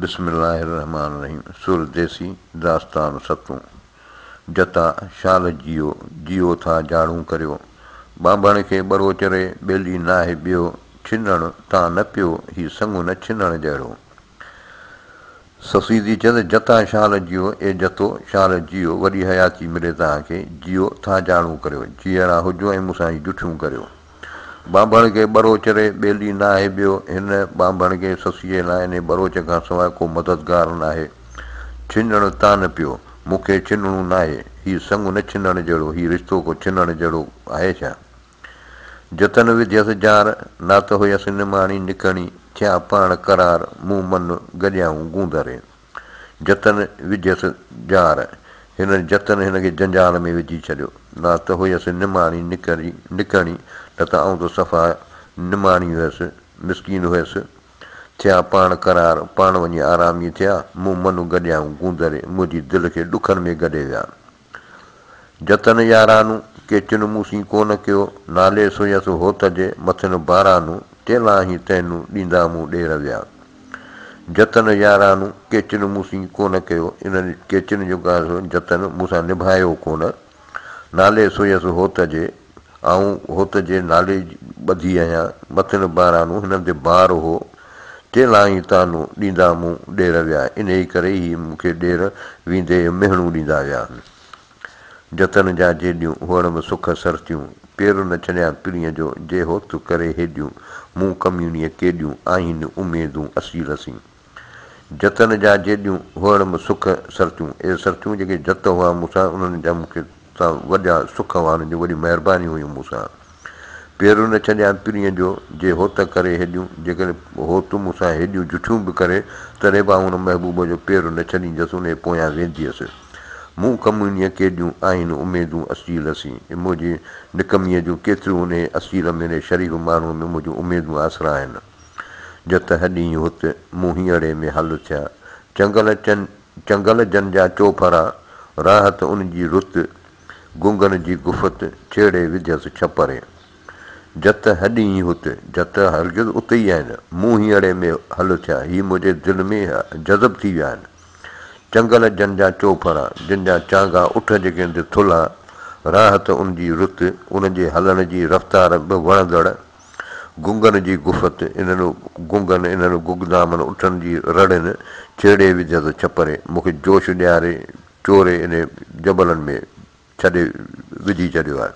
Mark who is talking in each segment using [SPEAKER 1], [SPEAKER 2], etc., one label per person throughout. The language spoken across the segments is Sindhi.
[SPEAKER 1] بسم الله الرحمٰن الرحيم سر ديسي داستان ستون جتا شال جيئو جيئو ٿا جاڙون ڪريو ٻانڀڻ کي ٻروچ ري ٻيلي ناهي ٻيو ڇنڻ تان نه پيو هي سڱ نه ڇنڻ جهڙو سسئي ٿي چئي ته جتا شال جيئو اي جتو شال جيئو وڏي حياتي ملي توهان کي جيئو ٿا جاڙون ڪريو جيئرا هجو ۽ مون سان هي جٺيون ڪريو. ٻانڀڻ کي ٻروچ ري ٻيلي ناهي ٻيو، هن ٻانڀڻ کي سسيء لاء انهي ٻروچ کان سواء ڪو مددگار ناهي. ڇنڻ تان پيو، مون کي ڇنڻو ناهي، هي سڱ نه ڇنڻ جهڙو، هي رشتو ڪو ڇنڻ جهڙو آهي ڇا؟ جتن وڌيس جار، نات هيس نماڻي نڪڻي، ٿيا پاڻ قرار، مون من گڏيائون گوندري. جتن وجهيس ڄار، هن جتن هن کي جنجال ۾ وجهي ڇڏيو. نه ته هيس نماڻي نڪري نڪڻي، نه ته آئون ته صفا نماڻي هيس، مسڪين هيس. ٿيا پاڻ قرار، پاڻ وڃي آرامي ٿيا، مون من گڏيائون گوندري، منهنجي دل کي ڏکن ۾ گڏي ويا. جتن يارانو، ڪيچن مون سين ڪونه ڪيو، نالي سويس هوت جي، مٿن بارانو، تيلاهين تينون، ڏيندا مون ڏير ويا. جتن يارانو، ڪيچن مون سين ڪونه ڪيو، انهن ڪيچن جيڪو آهي سو جتن مون سان نڀايو ڪونه، نالي سويس هوت جي، آئون هوت جي نالي ٻڌي آهيان، مٿن بارانو، هنن تي بار هو، تيلاهين طعنو، ڏيندا مون ڏير ويا، انهيء ڪري هي مون کي ڏير ويندي مهڻون ڏيندا ويا. جتن جا جيڏيون، هئڻ به سک سرتيون، پير نه ڇڏيان پرينء جو، جي هوت ڪري هيڏيون، مون ڪميڻيء ڪيڏيون، آهين اميدون اصيل سين. جتن جا جيڏيون، هئڻ به سک سرتيون، اهي سرتيون جيڪي جت هئا مون سان، انهن جا مون کي سان وڏا سک هئا، انهن جون وڏيون مهربانيون هيون مون سان. پير نه ڇڏيان پرينء جو، جي هوت ڪري هيڏيون، جيڪڏهن هوت مون سان هيڏيون جٺيون به ڪري، تڏهن به آئون ان محبوب جو پير نه ڇڏيندس، انهيء پويان وينديس. مون ڪميڻيء ڪيڏيون آهن اميدون اصيل سين، منهنجي نڪميء جون ڪيتريون انهيء اصيل ۾ انهيء شريف ماڻهوء ۾ منهنجون اميدون آسرا آهن. جت هڏيين هت، مون هينئڙي ۾ هل ٿيا. چنگل چن چنگل جن جا چوڦرا، راحت ان جي رت، گنگن جي گفت، ڇيڙي وڌيس ڇپري. جت هڏيين هت، جت هرگز اتي ئي آهن، مون هينئڙي ۾ هل ٿيا، هي منهنجي دل ۾ جذب ٿي ويا آهن. چنگل جن جا چوڦرا، جن جا چانگا اٺ جيڪي آهن سي ٿلها، راحت ان جي رت، انهن جي هلڻ جي رفتار به وڻندڙ، گنگن جي گفت، انهن گنگن، انهن گگدامن اٺن جي رڙين، ڇيڙي وڌيس ڇپري، مون کي جوش ڏياري، چوري انهي جبلن ۾ ڇڏي وجهي ڇڏيو آهي.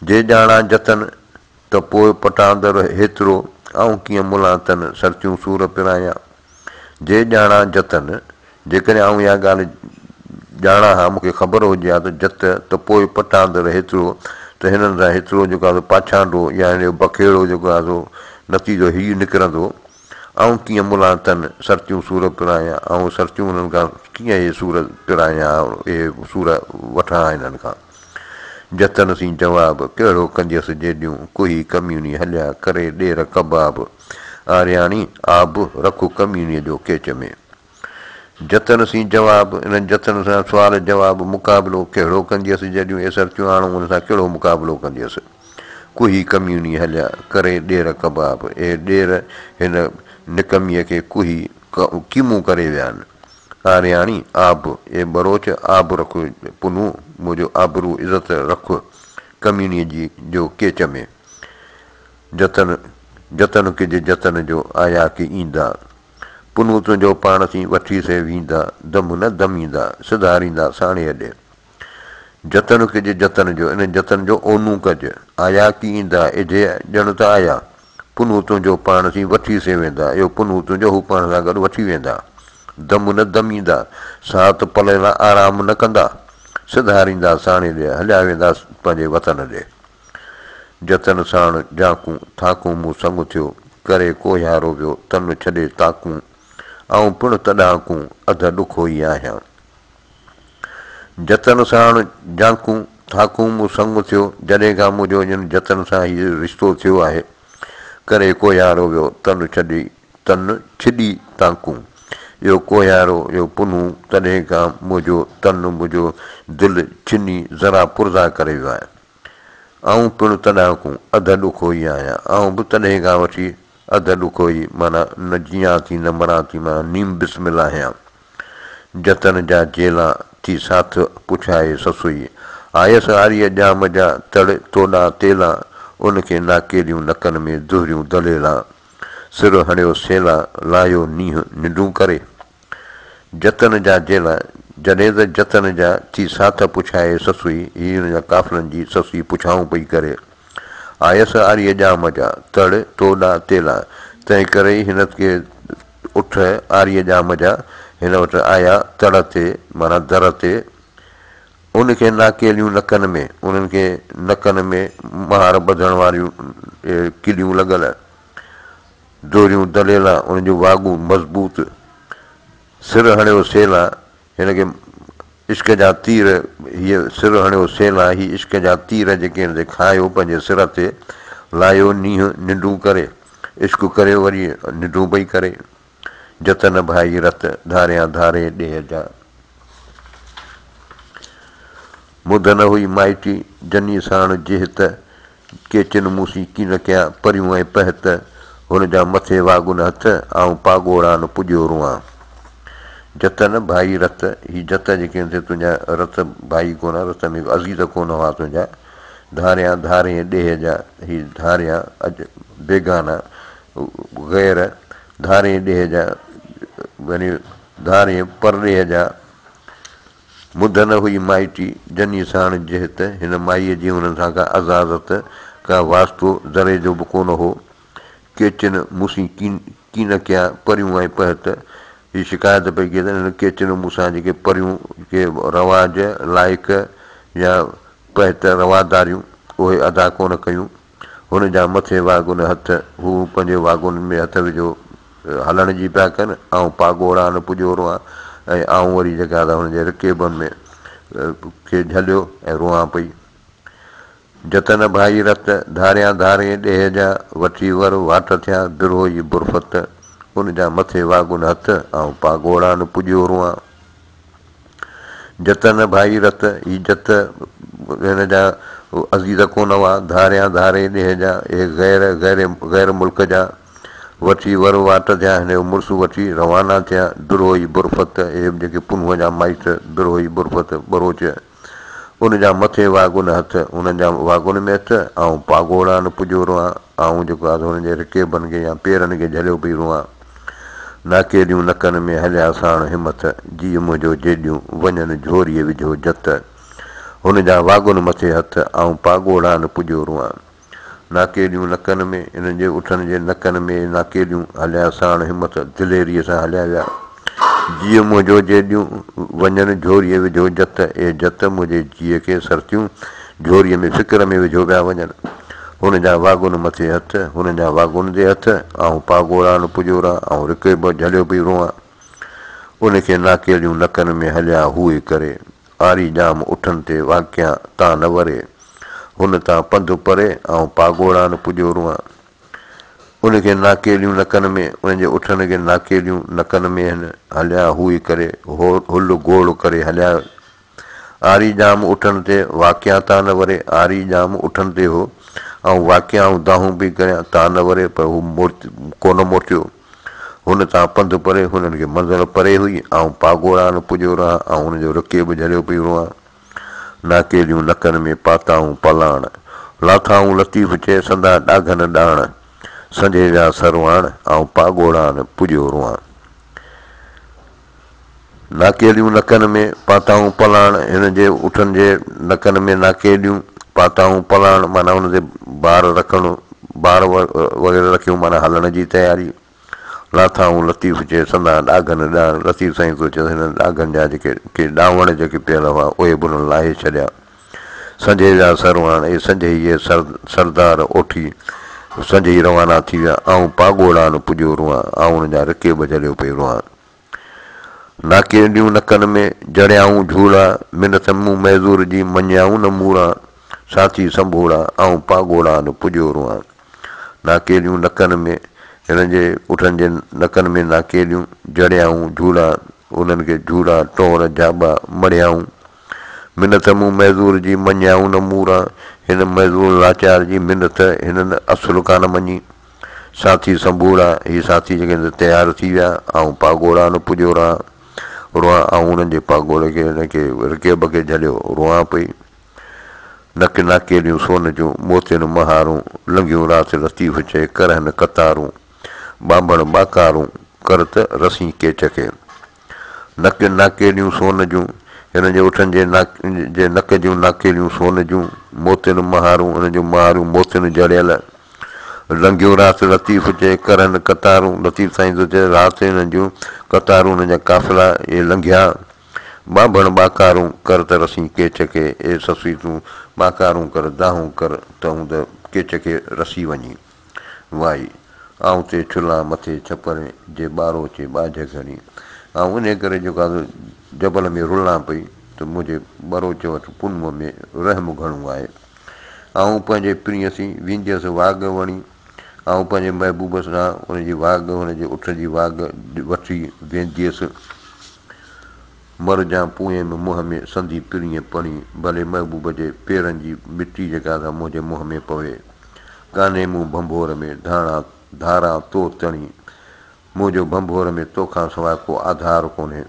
[SPEAKER 1] جي ڄاڻان جتن، ته پوء پٽاندر هيترو، آئون ڪيئن ملان تن، سرتيون سور پرايان. جي ڄاڻان جتن، جيڪڏهن آئون اها ڳالهه ڄاڻان ها، مون کي خبر هجي ها ته جت، ته پوء پٽاندر هيترو، ته هنن سان هيترو جيڪو آهي سو پاڇانڊو يا هن جو بکيڙو جيڪو آهي سو نتيجو هي نڪرندو. آئون ڪيئن ملان تن، سرتيون سور پرايان، آئون سرتيون انهن کان ڪيئن اهي سور پرايان، اهي سور وٺان ها هنن کان. جتن سين جواب، ڪهڙو ڪنديس جيڏيون، ڪوهي ڪميڻي هليا، ڪري ڏير ڪباب. آرياڻي، آب، رک ڪميڻيء جو ڪيچ ۾. جتن سين جواب، انهن جتن سان سوال جواب، مقابلو، ڪهڙو ڪنديس جيڏيون، اي سرتيون آڻون ان سان ڪهڙو مقابلو ڪنديس. ڪوهي ڪميڻي هليا، ڪري ڏير ڪباب. اي ڏير هن نڪميء کي ڪوهي قيمون ڪري ويا آهن. آرياڻي، آب، اي ٻروچ، آب رک پنهون، منهنجو آبرو عزت رک ڪميڻيء جي جو ڪيچ ۾. جتن، جتن ڪج جتن جو، آيا ڪي ايندا. پنهون تنهنجو پاڻ سين وٺي سي ويندا، دم نه دميندا، سڌاريندا ساڻيهه ڏي. جتن ڪج جتن جو، انهن جتن جو اونون ڪج. آيا ڪي ايندا، اجهي ڄڻ ته آيا. پنهون تنهنجو پاڻ سين وٺي سي ويندا، اهو پنهون تنهنجو هو پاڻ سان گڏ وٺي ويندا. دم نه دميندا، ساعت پل لاء آرام نه ڪندا. سڌاريندا ساڻي ڏي، هليا ويندا پنهنجي وطن ڏي. جتن ساڻ جاڪون، ٿاڪون مون سڱ ٿيو، ڪري ڪوهيارو ويو، تن ڇڏي تاڪون، آئون پڻ تڏهاڪون، اڌ ڏکوئي آهيان. جتن ساڻ جاڪون، ٿاڪون مون سڱ ٿيو، جڏهن کان منهنجو انهن جتن سان هي رشتو ٿيو آهي، ڪري ڪوهيارو ويو، تن ڇڏي تن ڇڏي تاڪون، اهو ڪوهيارو، اهو پنهون، تڏهن کان منهنجو تن، منهنجو دل ڇني ذرا پرزا ڪري ويو آهي. آئون پڻ تڏهاڪون اڌ ڏکوئي آهيان. آئون به تڏهن کان وٺي اڌ ڏکوئي معنيٰ نه جيئان ٿي نه مران ٿي معنيٰ نيم بسمل آهيان. جتن جا جيلان، ٿي ساٿ پڇائي سسئي. آيس آريء ڄام جا، تڙ توڏا تيلان، ان کي ناڪيليون نڪن ۾، دهريون دليلان. سر هڻيو سيلان، لاهيو نينهن ننڊون ڪري. جتن جا جيلان، جڏهن ته جتن جا، ٿي ساٿ پڇائي سسئي، هي ان جا قافلن جي سسئي پڇائون پئي ڪري. آيس آريء ڄام جا، تڙ توڏا تيلان، تنهن ڪري ئي هن کي اٺ آريء ڄام جا هن وٽ آيا تڙ تي معنيٰ در تي، ان کي ناڪيليون نڪن ۾، انهن کي نڪن ۾ مهار ٻڌڻ واريون ڪليون لڳل، دوريون دليلان، انهن جون واڳون مضبوط، سر هڻيو سيلان، هن کي عشق جا تير، هيء سر هڻيو سيلان، هي عشق جا تير جيڪي هن تي کايو پنهنجي سر تي، لايو نينهن ننڊون ڪري، عشق ڪريو وري ننڊون پئي ڪري. جتن ڀائي رت، ڌاريان ڌاري ڏيهه جا. مڌ نه هئي مائٽي، جني ساڻ جهت، ڪيچن مون سين ڪين ڪيا، پريون ۽ پهت، هن جا مٿي واڳن هٿ، آئون پاڳوڙان پڄيو روئان. جتن ڀائي رت، هي جت جيڪي آهن سي تنهنجا رت ڀائي ڪونه، رت ۾ عزيز ڪونه هئا تنهنجا. ڌاريان ڌارين ڏيهه جا، هي ڌاريان اڄ بيگانا، غير، ڌارين ڏيهه جا، يعني ڌارين پرڏيهه جا. مڌ نه هئي مائٽي، جني ساڻ جهت، هن مائيء جي هنن سان ڪا عزازت، ڪا واسطو ذري جو به ڪونه هو. ڪيچن مون سين ڪين ڪيا، پريون ۽ پهت، هي شڪايت پئي ڪئي ته هن ڪيچن مون سان جيڪي پريون، ڪي رواج، لائق يا پهت رواداريون، اهي ادا ڪونه ڪيون. هن جا مٿي واڳن هٿ، هو پنهنجي واڳن ۾ هٿ وجهيو هلڻ جي پيا ڪن، آئون پاڳوڙان پڄيو روئان ۽ آئون وري جيڪا ته هن جي رڪيبن ۾ کي جهليو ۽ روئان پئي. جتن ڀائي رت، ڌاريان ڌارين ڏيهه جا، وٺي ور واٽ ٿيا، بروهي برفت، ان جا مٿي واڳن هٿ، آئون پاڳوڙان پڄيو روئان. جت نه ڀائي رت، هي جت هن جا عزيز ڪونه هئا، ڌاريان ڌارين ڏيهه جا، اهي غير غير غير ملڪ جا، وٺي ور واٽ ٿيا، هن جو مڙس وٺي روانا ٿيا، بروهي برفت، اهي به جيڪي پنهونء جا مائٽ، بروهي برفت، ٻروچ، ان جا مٿي واڳن هٿ، انهن جا واڳن ۾ هٿ، آئون پاڳوڙان پڄيو روئان، آئون جيڪو آهي سو هنن جي رڪيبن کي يا پيرن کي جهليو پئي روئان. ناڪيليون نڪن ۾ هليا ساڻ همٿ، جيء منهنجو جيڏيون، وڃن جهوريء وجهو جت. هن جا واڳن مٿي هٿ، آئون پاڳوڙان پڄيو روئان. ناڪيليون نڪن ۾، انهن جي اٺن جي نڪن ۾ ناڪيليون، هليا ساڻ همٿ، دليريء سان هليا ويا. جيء منهنجو جيڏيون، وڃن جهوريء وجهو جت، اي جت منهنجي جيء کي سرتيون، جهوريء ۾ فڪر ۾ وجهو پيا وڃن. هن جا واڳن مٿي هٿ، هن جا واڳن تي هٿ، آئون پاڳوڙان پڄوران، آئون رڪيب جهليو پئي روئان. ان کي ناڪيليون نڪن ۾ هليا هوء ڪري، آري ڄام اٺن تي واڪيان تان نه وري. هن تان پنڌ پري، آئون پاڳوڙان پڄيو روئان. ان کي ناڪيليون نڪن ۾، ان جي اٺن کي ناڪيليون نڪن ۾ هن هليا هوء ڪري، هل گوڙ ڪري هليا آري ڄام اٺن تي، واقعا تان نه وري، آري ڄام اٺن تي هو، آئون واقعا ۽ دانهون پئي ڪريان، تان نه وري، پر هو ڪونه موٽيو. هن تان پنڌ پري، هنن کي منزل پري هئي، آئون پاڳوڙان پڄيو رهان، آئون هن جو رڪيب جهليو پئي روئان. ناڪيليون نڪن ۾ پاتائون پلاڻ، لاٿائون لطيف چئي، سندا ڏاگهن ڏاڻ، سنجهي ويا سرواڻ، آئون پاڳوڙان پڄيو روئان. ناڪيليون نڪن ۾، پاتائون پلاڻ، هن جي اٺن جي نڪن ۾ ناڪيليون، پاتائون پلاڻ معنيٰ ان تي بار رکڻ، بار وغيره رکيون معنيٰ هلڻ جي تياري. لاٿائون لطيف چئي، سندان ڏاگهن ڏاڻ، لطيف سائين ٿو چئي ته هنن ڏاگهن جا جيڪي ڪي ڏانوڻ جيڪي پيل هئا، اهي به انهن لاهي ڇڏيا. سنجهي ويا سرواڻ، اي سنجهي اي سردار اوٺي، سنجهي روانا ٿي ويا، آئون پاڳوڙان پڄيو روئان، آئون انهن جا رڪيب جهليو پئي روئان. ناڪيليون نڪن ۾، جڙيائون جهولا، منٿ مون معذور جي، مڃيائون نه موران، ساٿي سنڀوڙا، آئون پاڳوڙان پڄيو روئان. ناڪيليون نڪن ۾، هنن جي اٺن جي نڪن ۾ ناڪيليون، جڙيائون جهولا، انهن کي جهولا، ٽوهر، جهاٻا، مڙهيائون. منٿ مون معذور جي، مڃيائون نه موران، هن معذور لاچار جي منٿ هنن اصل ڪانه مڃي. ساٿي سنڀوڙا، هي ساٿي جيڪي آهن تيار ٿي ويا، آئون پاڳوڙا نه پڄيو رهان، روئان، آئون انهن جي پاڳوڙي کي، هن کي رڪيب کي جهليو روئان پئي. نڪ ناڪيليون سون جون، موتين مهارون، لنگهيون رات لطيف چئي، ڪرهن قطارون، ٻانڀڻ ٻاڪارون، ڪر ته رسين ڪيچ کي. نڪ ناڪيليون سون جون، هن جي اٺن جي جي نڪ جون ناڪيليون سون جون، موتين مهارون، هن جون مهارون موتين جڙيل. لنگهيون رات لطيف چئي، ڪرهن قطارون، لطيف سائين ٿو چئي، رات هنن جون قطارون، هنن جا قافلا اهي لنگهيا. ٻانڀڻ ٻاڪارون، ڪر ته رسين ڪيچ کي، اي سسئي تون ٻاڪارون ڪر، دانهون ڪر ته هوند ڪيچ کي رسي وڃين. وائي، آئون تي ڇلان مٿي ڇپر، جي ٻاروچي ٻاجهه گهڻي. آئون انهيء ڪري جيڪو آ سو جبل ۾ رلان پئي ته منهنجي ٻروچ وٽ پنهونء ۾ رحم گهڻو آهي. آئون پنهنجي پرينء سين وينديس واڳ وڻي. آئون پنهنجي محبوب سان ان جي واڳ، هن جي اٺ جي واڳ وٺي وينديس. مر جان پوئين م منهن ۾، سندي پرينء پڻي. ڀلي محبوب جي پيرن جي مٽي جيڪا سا منهنجي منهن ۾ پوي. ڪانهي مون ڀنڀور ۾، ڌاڻا ڌاران تو تڻي. منهنجو ڀنڀور ۾ توکان سواء ڪو آڌار ڪونهي.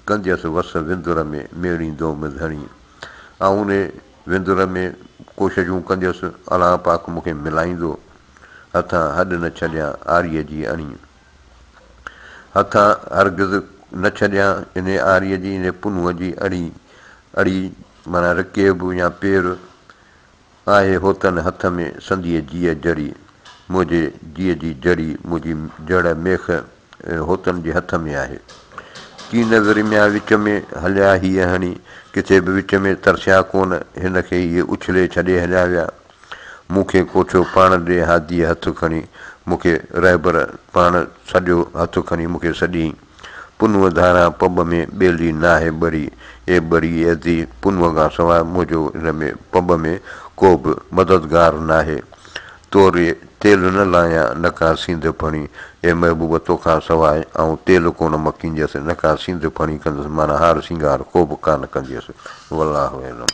[SPEAKER 1] ڪنديس وس وندر ۾، ميڙيندوم ڌڻي. آئون انهي وندر ۾ ڪوششون ڪنديس، الله پاڪ مون کي ملائيندو. هٿان هڏ نه ڇڏيان، آريء جي اڻي. هٿان هرگز نه ڇڏيان، انهي آريء جي، انهي پنهونء جي اڙي. اڙي معنيٰ رڪيب يا پير. آهي هوتن هٿ ۾ سنديء جيء جڙي، منهنجي جيء جي جڙي، منهنجي جڙ ميخ هوتن جي هٿ ۾ آهي. ڪين ورميا وچ ۾، هليا هيء هڻي، ڪٿي به وچ ۾ ترسيا ڪونه، هن کي هيء اڇلي ڇڏي هليا ويا. مون کي ڪوٺيو پاڻ ڏي هاديء هٿ کڻي، مون کي رهبر پاڻ سڏيو هٿ کڻي مون کي سڏيئين. پنهونء ڌاران پٻ ۾ ٻيلي ناهي ٻري، اي ٻري اي ادي، پنهونء کان سواء منهنجو هن ۾ پٻ ۾ ڪو به مددگار ناهي. تو ري تيل نه لايان نه ڪا سينڌ ڦڻي، اي محبوب توکان سواء آئون تيل ڪونه مکينديس نه ڪا سينڌ ڦڻي ڪندس معنيٰ هار سينگار ڪو به ڪانه ڪنديس. والله اعلم.